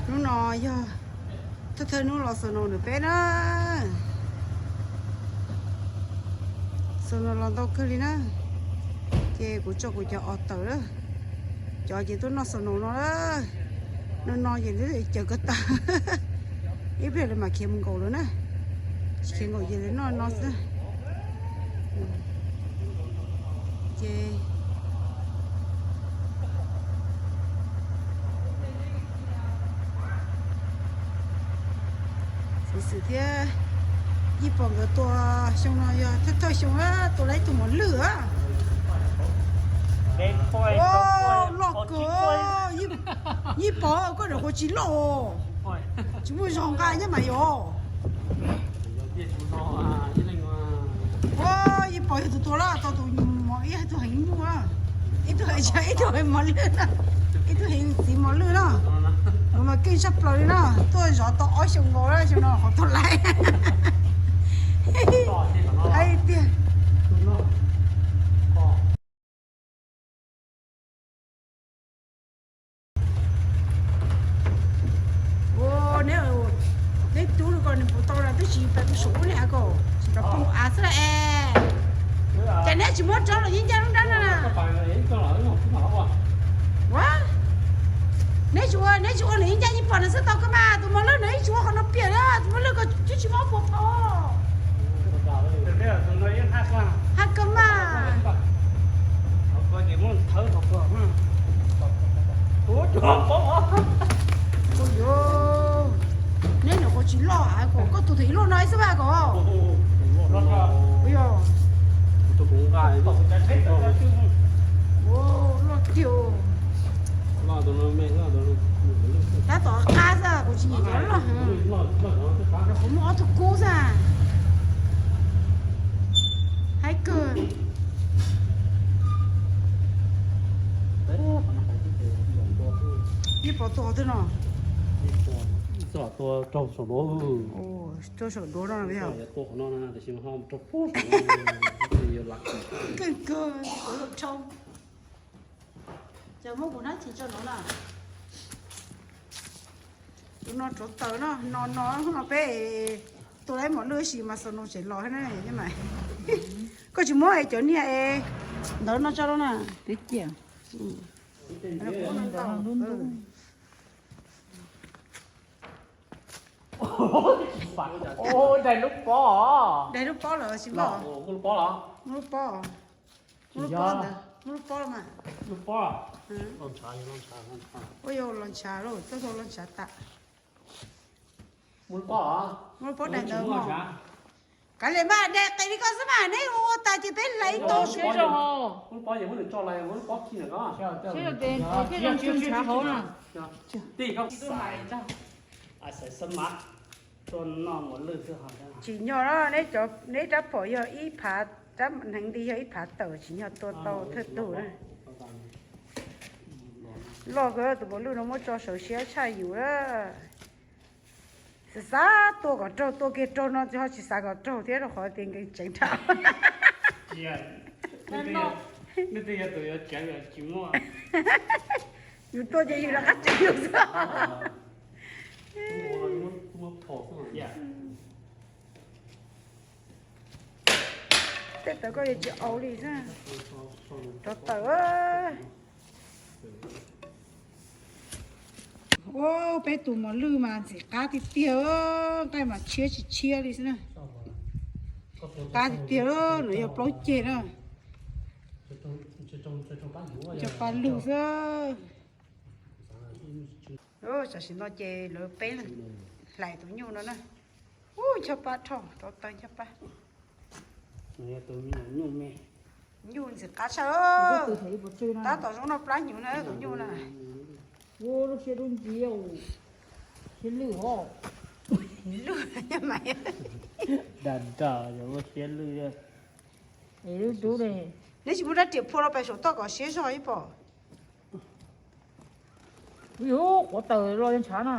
Hnub no yog thawj thawj hnub los snow ntawm peb na. Snow los ntau kawg li na. Ces kuv tso kuv cov os tawm na. Cov ces tuaj noj snow no na. No no ces lawv cawm ko taw. Ib pliag lawv mam khiav mus nkaum lawm na. Tsis khiav nkaum ces lawv noj no xwb. Ces xov xwm thiab, Yij Pov nkawd tua xyoo no yog thawj thawj xyoo tua tau ib tug mos lwj. Loj kawg. Yij Pov, koj nram qhuav tsis loj, tsis muaj zog nqa nyob mas yog. Ua, Yij Pov yog tus tua loj, tau tus mos ib tug heev nyuj, ib tug heev, ib tug heev mos lwj, ib tug heev txiv mos lwj no. Kuv mas keej tshaj plaws li no, tuaj zov tau ob xyoo nkaus lawm, xyoo no qhov tuaj laij. Hais tiag. Ua, neb, neb tub ko nws puas tau los twb tsis pais kuv saum ub ne ko, tsis rov poob av xwb las es. Ces neb tsis muab rau los yeej ncaj lub nrab no na. Ua, neb tsis ua, neb tsis ua los yeej ncaj Yij Pov nws xwb tau kawg mas, tus mos lwj nws yeej tsis ua qhov no piam li, tus mos lwj ko twb tsis muab puas phau. Hais kawg mas. Neb nram qhuav tsis loj, koj tus thaum ib luaj no xwb mas koj. Yog. Luaj tiag. Tab tom qab xwb, kuv tsis nyiam cov loj. Nram qhuav muaj ob tug kub xwb. Haib kawg. Yij Pov tua twg no? Tua raug saum duav. Tua saum duav no. Keej kawg, kuv lam rau. Ces muab kuv hnab chim tso no na. Tus no rauv taws no, no no hnub no peb tua laib mos lwj si mas snow tseem los thiab na. Koj tsis muab cov niag ntawd no tso rau na. Twb cia. Daig lub pob. Daig lub pob lawm tsis muaj. Muaj lub pob los? Muaj lub pob. Muaj lub pob ntawd, muaj lub pob los mas. Ua yog los ntshav lauj, txoj hlua los ntshav tas. Muaj lub pob daig ntawd mog. Kav liam mas, daig qis li ko xwb mas, neb ua tas ces peb hlais tau. Tsis nyog na, neb rab phom yog ib phav, rab hneev nti yog ib phav tawm, tsis nyog tua tau thawj tug na. Loj kawg, tus mos lwj no muab tso sawv siab tshaj yus na. Xav xav tua kom raug, tua kiag raug no ho tsis xav kom raug thiab rau qhov tias nkees tseev dhau. Yus tua ces yus rov qab tseev yus xwb. Tej tawv koj yuav tsis au li xwb. Rov tawm. Ua, peb tus mos lwj mas ntxim qab tiag tiag, nqaij mas tshiab tsis tshiab li xwb na. Qab tiag tiag, no yog plaub ceg na. Cog pa lug xwb. Tam sim no ces lawv peb leeg hlais tus nyuj no na. Ub, ncho pa rho, rau taw ncho pa. Nyuj ntxim qab tshaj. Tab tom zoo noj plab hnyuv na tus nyuj na. Lub siab dub nciab, siab lwj hos. Lwj mas. Dag dag lub siab lwj. Neb tsis muab rab riam phua rau pem saum toj kom siab zog ib pom. Yus quav taws los ntshav na.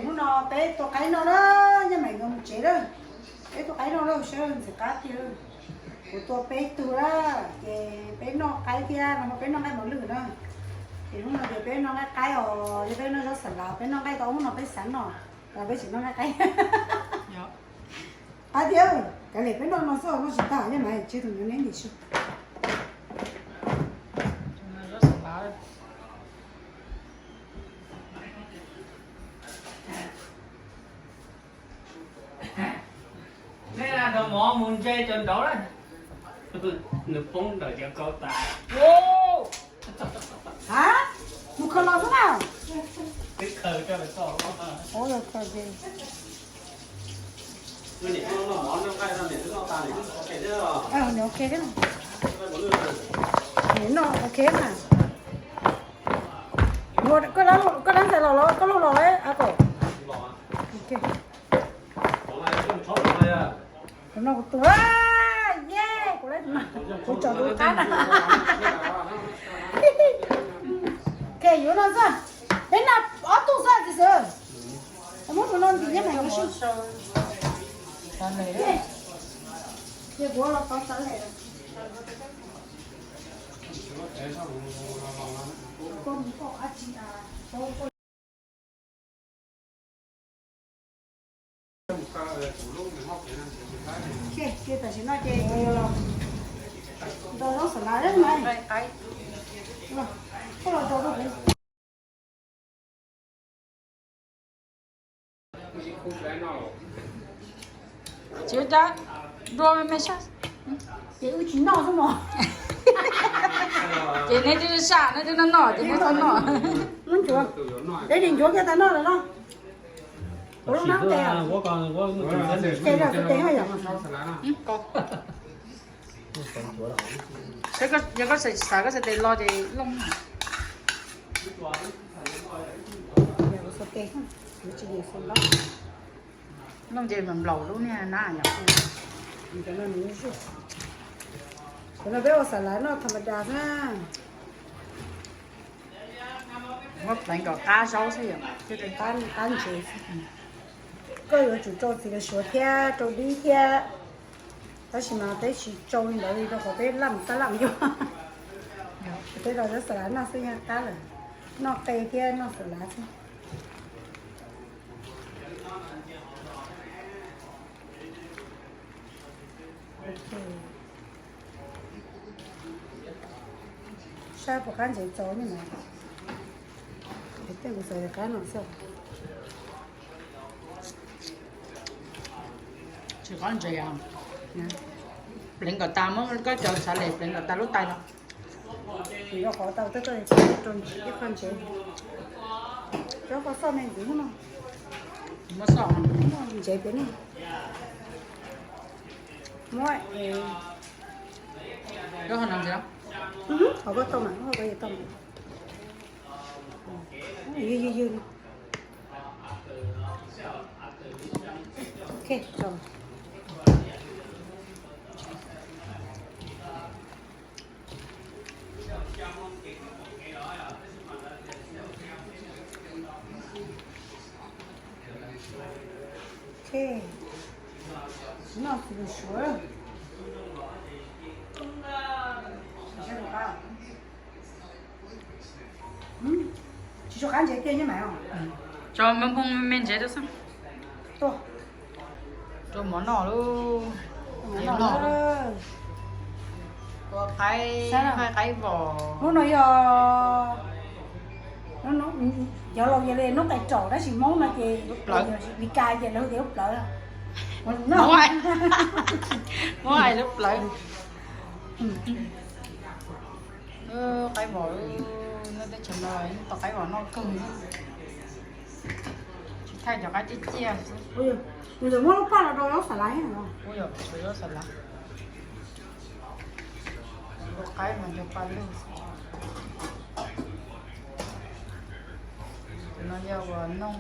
Hnub no peb tua qaib no na, Nyiaj Maim nkawd mus tsev lawm. Peb tus qaib noj lawm sawb ntxim qab tiag. Kuv tua peb tug lawm ces peb noj qaib thiab no, peb noj nqaij mos lwj na. Ces hnub no ces peb noj nqaij qaib os, yog peb noj zaub xas lav, peb noj nqaij tau hnub no peb xav noj, los peb tsis noj nqaij qaib. Qab tiag, kav liam peb noj no xwb, noj tsis tag, yog mas tseg tus nyuam neb ntim su. Nej nrog mov mus ntse cov nraud na. Nws poob ntawm cov kaus tas. Ha, mus khaws los xwb na. Twb khaws coj los tso. Ua khaws ces. Nws ok thiab. Nws noj ok mas. Koj dab ntxhais los los, koj los los a kom. Kuv no kuv tus, ye, kuv, kuv tso tus qab na. Ok, yuav no xwb. Peb noj ob tug xwb txiv xwb. Muab tus no ntim nyob mas yuav sub. Ces kuv los tov xav lem. Ces tam sim no ces nto zaub xas lav mas. Tsis ua cas, dua me me sab. Ces wb tsis noj xwb mos. Ces neb twb sab, neb twb noj noj ces neb txhob noj. Peb tsis nchuav kiag tag noj lawm no. Kuv lub nab tes, ces los kuv tes ho yom. Yog koj xav koj xav tes los ces looj. Looj ces nplaum lub niag nab yom. Cov no peb ua xas lav noj tham ma das na. Muab pleev kom qab zaub xwb yom, qab ntsev xwb. Koj yuav tsum rau txiv lws suav thiab rau dib thiab. Tab sis mas peb tsis rau li ntawd li rau qhov peb laj tab laj yuav. Peb los zaub xas lav noj xwb yog qab lawm, noj qe thiab noj xas lav xwb. Saib puas qab ntsev txaus ne mas. Tej kuv xav qab no xwb. Tsis qab ntsev. Pleev kom tas, muab koj cov xav lem pleev kom tas lub tais no. Rau qhov tau tej rau ntsev ib qho ntsev. Cov qhov xoj me ntxiv no. Muab xoj ntsev pem no. Muab. Qhov koj tau mas, koj tau mas. Ywg ywg ywg. Ok, tso. Ok. Noj tsis suav. Tsis tshua qab ntsev tiag nyob mas. Tso me npoo me me ntsev rau xwb. Rau mov noj lauj. Tua qaib, qaib vos. Hnub no yog, yog laus yog li hnub tais raum tab sis Hmoob no ces Meskas ces lawv hu tias lub plawv. Muab hais lub plawv. Qaib vos, nej teb chaws no tau qaib vos noj kawg. Tsis thaij cov qaib ciaj ciaj xwb. Nws muab lub paj los rau zaub xas lav. Ua yog zaub xas lav. Qaib mas yog paj lug. Tus no yog uas noog,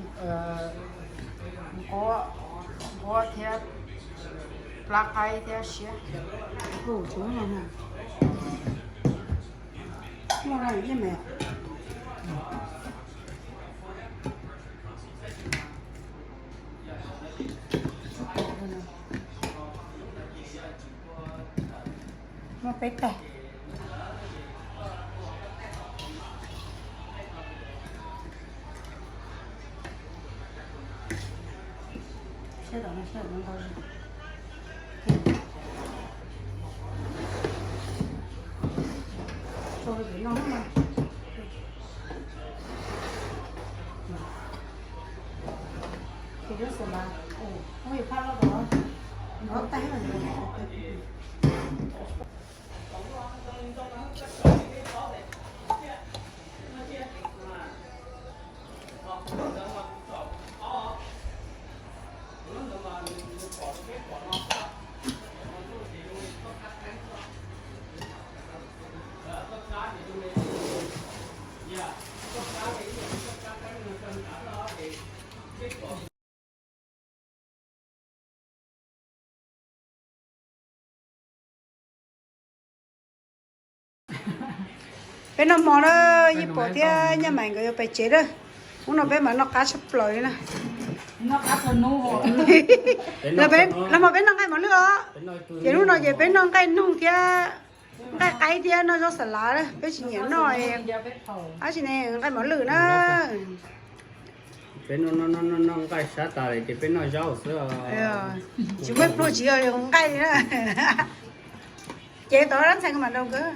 nquab, nquab thiab plab qaib thiab siab. Muaj peb tais. Peb noj mov na, Yeej Pom thiab Nyaj Maim nkawd yuav pais tsev na. Hnub no peb mam noj qab tshaj plaws li na. Los mas peb noj nqaij mos lwj os. Ces hnub no ces peb noj nqaij noog thiab nqaij qaib thiab noj zaub xa lav, peb tsis nyiam noj. Ab tsi ne, nqaij mos lwj na. Peb noj nqaij sab tas lawm ces peb noj zaub xwb os. Tsis muaj pluag tsis yog nqaij li na. Ces tau dab ntxhais kuv mam nrog nkawd.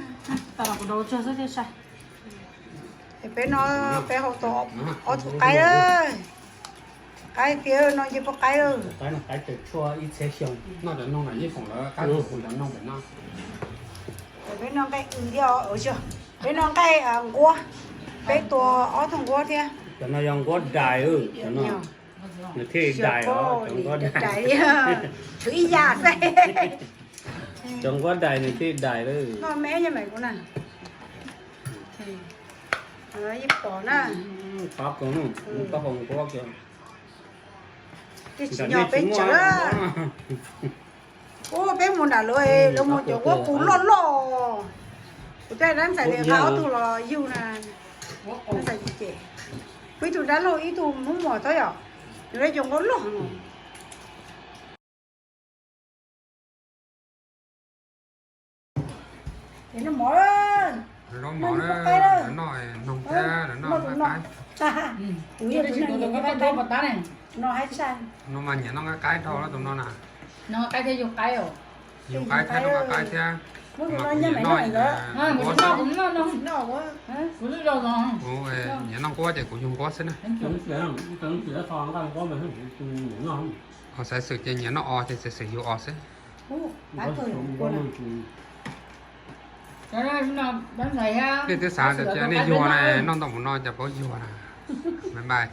Peb no peb hau tau ob tug qaib lawm. Qaib tiag no ces pub qaib lawm. Peb noj nqaij w thiab os. Peb noj nqaij nquab, peb tua ob tug nquab thiab. Cov no yog nquab dais, cov no nws thiaj dais os, cov nquab dais. Tshuav ib yam xwb. Cov nquab dais nws thiaj dais lawm. Noj me nyaj maim kuv na. Yeej Pom na. Qab kawg, koj hau nquab kawg. Tej tsis nyob peb tsawv. Ub, peb mus nram lawv, lawv mus cov nquab qus loj loj. Kuv tej dab ntxhais tias nqa ob tug los yug na. Ntxhais ces, kuv ib tug dab laug ib tug Hmoob Muas tod yom, nws cov nquab loj no. Noj mov, noj noog thiab noj qaib. Kuv yog tus neeg nyiam noj qaib, noj haib tshaj. No mas nyiam noj nqaij qaib dhau tus no na. Noj nqaij thiab yug qaib, yug qaib thiab noj nqaij qaib thiab. Mas kuv nyiam noj, kuv nyiam noj nquab ces kuv yug nquab xwb na. Ho Xaiv Xwm ces nyiam noj os ces Xaiv Xwm yug os xwb. Nej twb xav tias nej yug na, noj ntau mus no cas paub yug na. Bye bye.